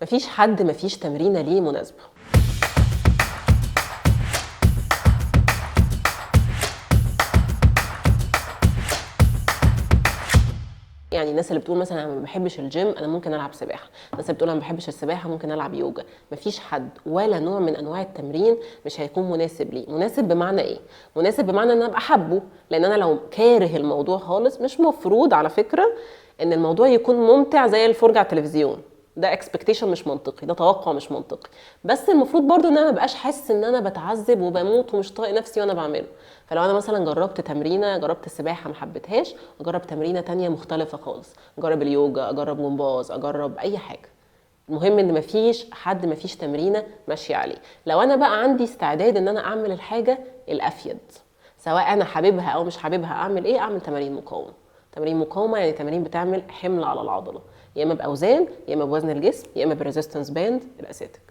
مفيش حد مفيش تمرينه ليه مناسبة. يعني الناس اللي بتقول مثلا انا ما بحبش الجيم انا ممكن العب سباحة، الناس اللي بتقول انا ما بحبش السباحة ممكن العب يوجا. مفيش حد ولا نوع من انواع التمرين مش هيكون مناسب ليه. مناسب بمعنى ايه؟ مناسب بمعنى ان انا ابقى حابة، لان انا لو كاره الموضوع خالص مش مفروض على فكرة ان الموضوع يكون ممتع زي الفرجة على التلفزيون. ده expectation مش منطقي، ده توقع مش منطقي. بس المفروض برضو ان انا ما بقاش حاسس ان انا بتعذب وبموت ومش طايق نفسي وانا بعمله. فلو انا مثلا جربت تمرينه، جربت السباحة ما حبيتهاش، اجرب تمرينه تانية مختلفة خالص، اجرب اليوجا، اجرب جمباز، اجرب اي حاجة. المهم ان مفيش حد مفيش تمرينه ماشية عليه. لو انا بقى عندي استعداد ان انا اعمل الحاجة الافيد، سواء انا حاببها او مش حاببها، اعمل ايه؟ اعمل تمارين مقاومة. تمارين مقاومة يعني تمارين بتعمل حمل على العضلة، يا اما باوزان، يا اما بوزن الجسم، يا اما ب resistance band الاساتك.